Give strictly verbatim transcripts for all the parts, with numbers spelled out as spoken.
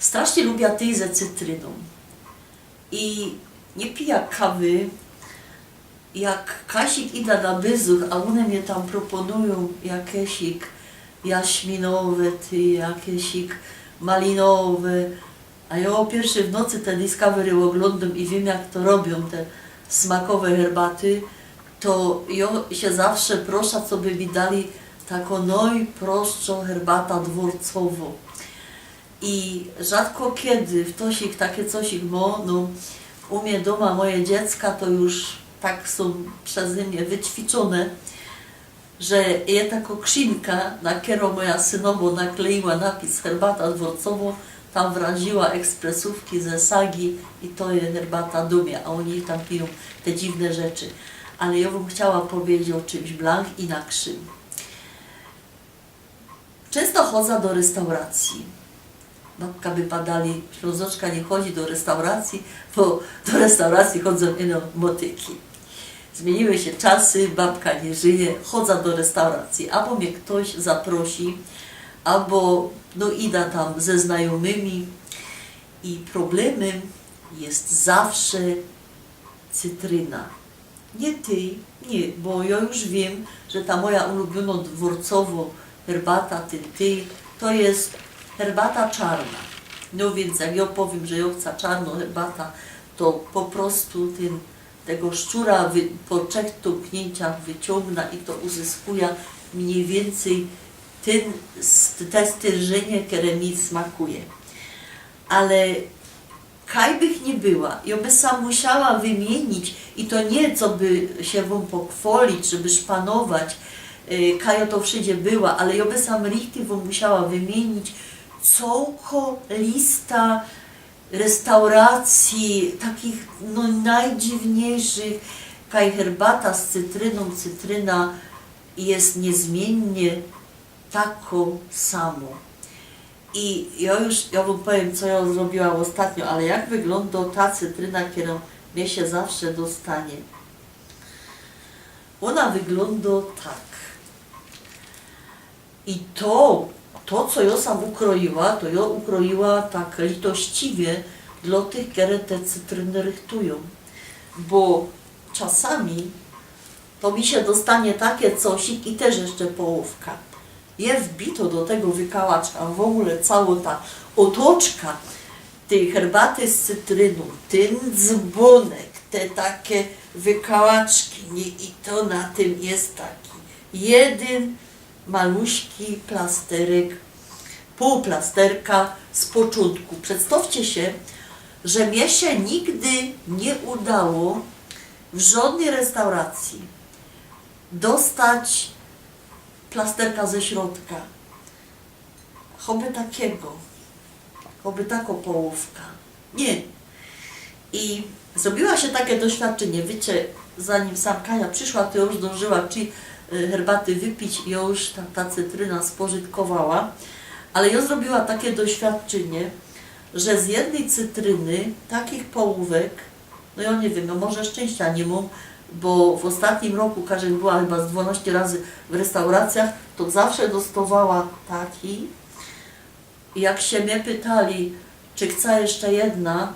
Strasznie lubiã tyj ze cytrynōm. I niy pijã kawy, jak kajsik idã na byzuch, a ône mie tam proponujōm jakiesik jaśminowy tyj, jakiesik malinowy, a jo o piyrszy w nocy te Discovery ôglōndōm i wiym, jak to robiōm te smakowe herbaty, to jo sie zawsze proszã, co by mi dali takõ nojprostszõ herbatã dworcowõ. I rzadko kedy ftosik take cosik mōm, no, u mie dōma moje dziecka to już tak sōm przezy mie wyćwiczōne, że je takŏ krzinka, na kerõ moja synowŏ nakleiła napis herbata dworcowŏ, tam wraziła ekspresōwki ze Sagi i to je herbata dōmia, a ôni tam pijōm te dziwne rzeczy. Ale jo bych chciała powiedzieć ô czymś blank inakszym. Czynsto chodzã do restauracji. Babka by padali, Ślōnzoczka niy chodzi do restauracji, bo do restauracji chodzōm ino motyki. Zmiyniły sie czasy, babka niy żyje, chodzã do restauracji, abo mie ftoś zaprosi, abo, no, idã tam ze znajōmymi. I problemym je zawsze cytryna. Niy tyj, niy, bo jo już wiym, że ta moja ulubiōnŏ dworcowŏ herbata, tyn tyj, to je herbata czarna. No wiync jak jo powiym, że jo chcã czarnõ herbata, to po prostu tyn, tego szczura wy-, po trzech tupniynciach wyciōngnã i to uzyskuja mniyj wiyncyj tyn, st-, te styrżynie, kere mi smakuje. Ale kaj bych niy była, jo by sam musiała wymiynić, i to niy, coby sie wōm pochwolić, żeby szpanować, e, kaj jo to wszyndzie była, ale jo by sam richtig wōm musiała wymiynić cołkõ lista restauracji, takich, no, nojdziwniejszych, kaj herbata z cytrynōm, cytryna je niyzmiynnio takŏ samŏ. I jo już, jo wōm powiym, co jo zrobiła ôstatnio, ale jak wyglōndŏ ta cytryna, kerŏ mie sie zawsze dostanie. Ôna wyglōndŏ tak. I to, to, co jo sam ukroiła, to jo ukroiła tak litościwie dlŏ tych, kere te cytryny rychtujōm. Bo czasami to mi sie dostanie take cosik i tyż jeszcze połōwka. Je wbito do tego wykałaczka, w ôgōle cołkŏ ta ôtoczka tyj herbaty z cytrynōm, tyn dzbōnek, te take wykałaczki, niy? I to na tym je taki jedyn maluśki plasterek, pōł plasterka z poczōntku. Przedstŏwcie sie, że mie sie nigdy niy udało w żŏdnyj restauracji dostać plasterka ze środka. Choby takigo. Choby takŏ połōwka. Niy. I zrobiła sie take doświadczynie. Wiycie, zanim sam Kaja prziszła, to jo już zdōnżyła trzi, y, herbaty wypić i jo już ta, ta cytryna spożytkowała. Ale jo zrobiła take doświadczynie, że z jednyj cytryny takich połōwek, no jo niy wiym, no może szczynścia niy mōm, bo w ôstatnim roku, każ była chyba z dwanŏście razy w restauracjach, to zawsze dostŏwała taki. I jak sie mie pytali, czy chcã jeszcze jedna,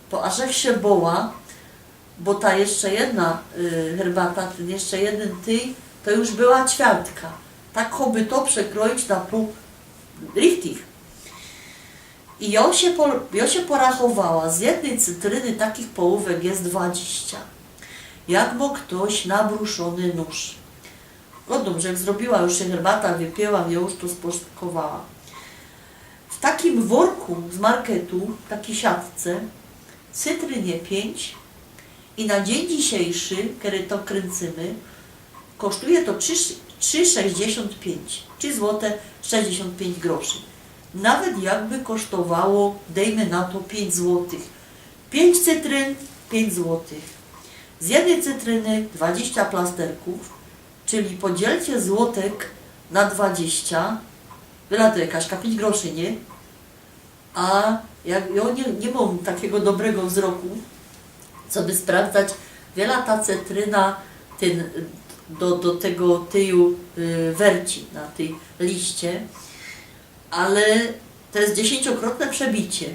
to aż żech sie boła, bo ta jeszcze jedna, y, herbata, tyn jeszcze jedyn tyj, to już była ćwiartka. Tak, choby to przekroić na pōł, richtig. I jo sie po-, jo sie porachowała, z jednyj cytryny takich połōwek je dwadziścia. Jak mŏ ftoś nabruszōny nōż. Godōm, żech zrobiła już sie herbata, wypiła, jo już to spożytkowała. W takim worku z marketu, takij siatce, cytryn je piyńć i na dziyń dzisiejszy, kery to kryncymy, kosztuje to trzi, trzi sześćdziesiōnt piyńć, trzi złote sześćdziesiōnt piyńć groszy. Nawet jakby kosztowało, dejmy na to, piyńć złotych. Piyńć cytryn, piyńć złotych. Z jednyj cytryny dwadziścia plasterkōw, czyli podzielcie złotek na dwadziścia, wiela to je, Kaśka, piyńć groszy, niy? A jak, jo niy, niy mōm takigo dobrego wzroku, coby sprawdzać, wiela ta cytryna tyn, do, do tego tyju, y, werci na tyj liście, ale To je dziesiynciokrotne przebicie.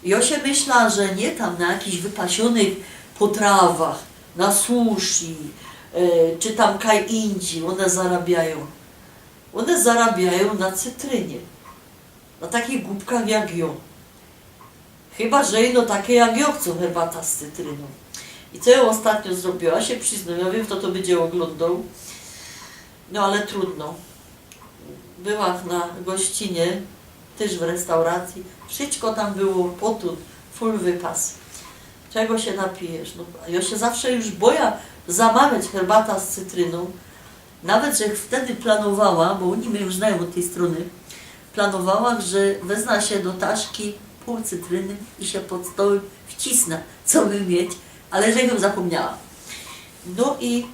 I jŏ sie myśla, że niy tam na jakichś wypasionych potrawach, na sushi, e, czy tam kaj indziej ône zarŏbiajōm. Ône zarŏbiajōm na cytrynie. Na takich głupkach jak jŏ. Chyba że ino take jak jŏ chcōm herbata z cytrynōm. I co jŏ ôstatnio zrobiła, sie prziznōm, jŏ wiym, fto to bydzie ôglōndoł. No ale trudno. Była na gościnie, tyż w restauracyji. Wszyjsko tam było, potōd, full wypas. Czego sie napijesz? No, jŏ sie zawsze już boja zamawiać herbata z cytrynōm. Nawet że wtedy planowała, bo ôni mie już znajōm ôd tyj strōny, planowała, że wezna sie do taszki pōł cytryny i sie pod stołym wcisna, co by mieć, ale że jōm zapōmniała. No i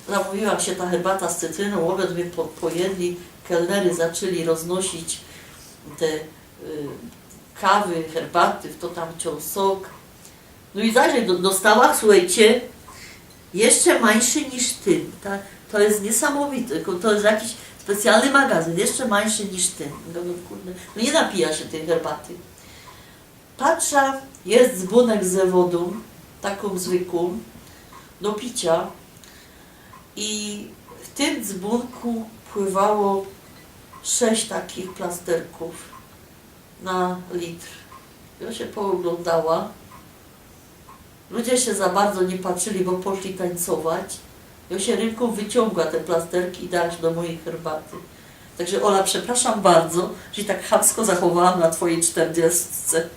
zamōwiła sie ta herbata z cytrynōm, ôbiŏd my po, pojedli, kelnery zaczli roznosić te y, kawy, herbaty, fto tam chcioł, sok. No i zajrzyj, do, dostała, słuchejcie, jeszcze mōńszy niż tyn. Ta, to je niysamowite, ko-, to je jakiś specjalny magazyn, jeszcze mōńszy niż tyn. No, no kurde, no niy napija sie tyj herbaty. Patrza, je dzbōnek ze wodōm, takōm zwykłōm, do picia. I w tym dzbōnku pływało sześć takich plasterków na litr. Jŏ sie pooglōndała. Ludzie sie za bardzo niy patrzyli, bo poszli tańcować. Jŏ sie rynkōm wyciōngła te plasterki i dała do mojij herbaty. Także Ola, przepraszam bardzo, że sie tak chamsko zachowałam na twojij czterdziestce.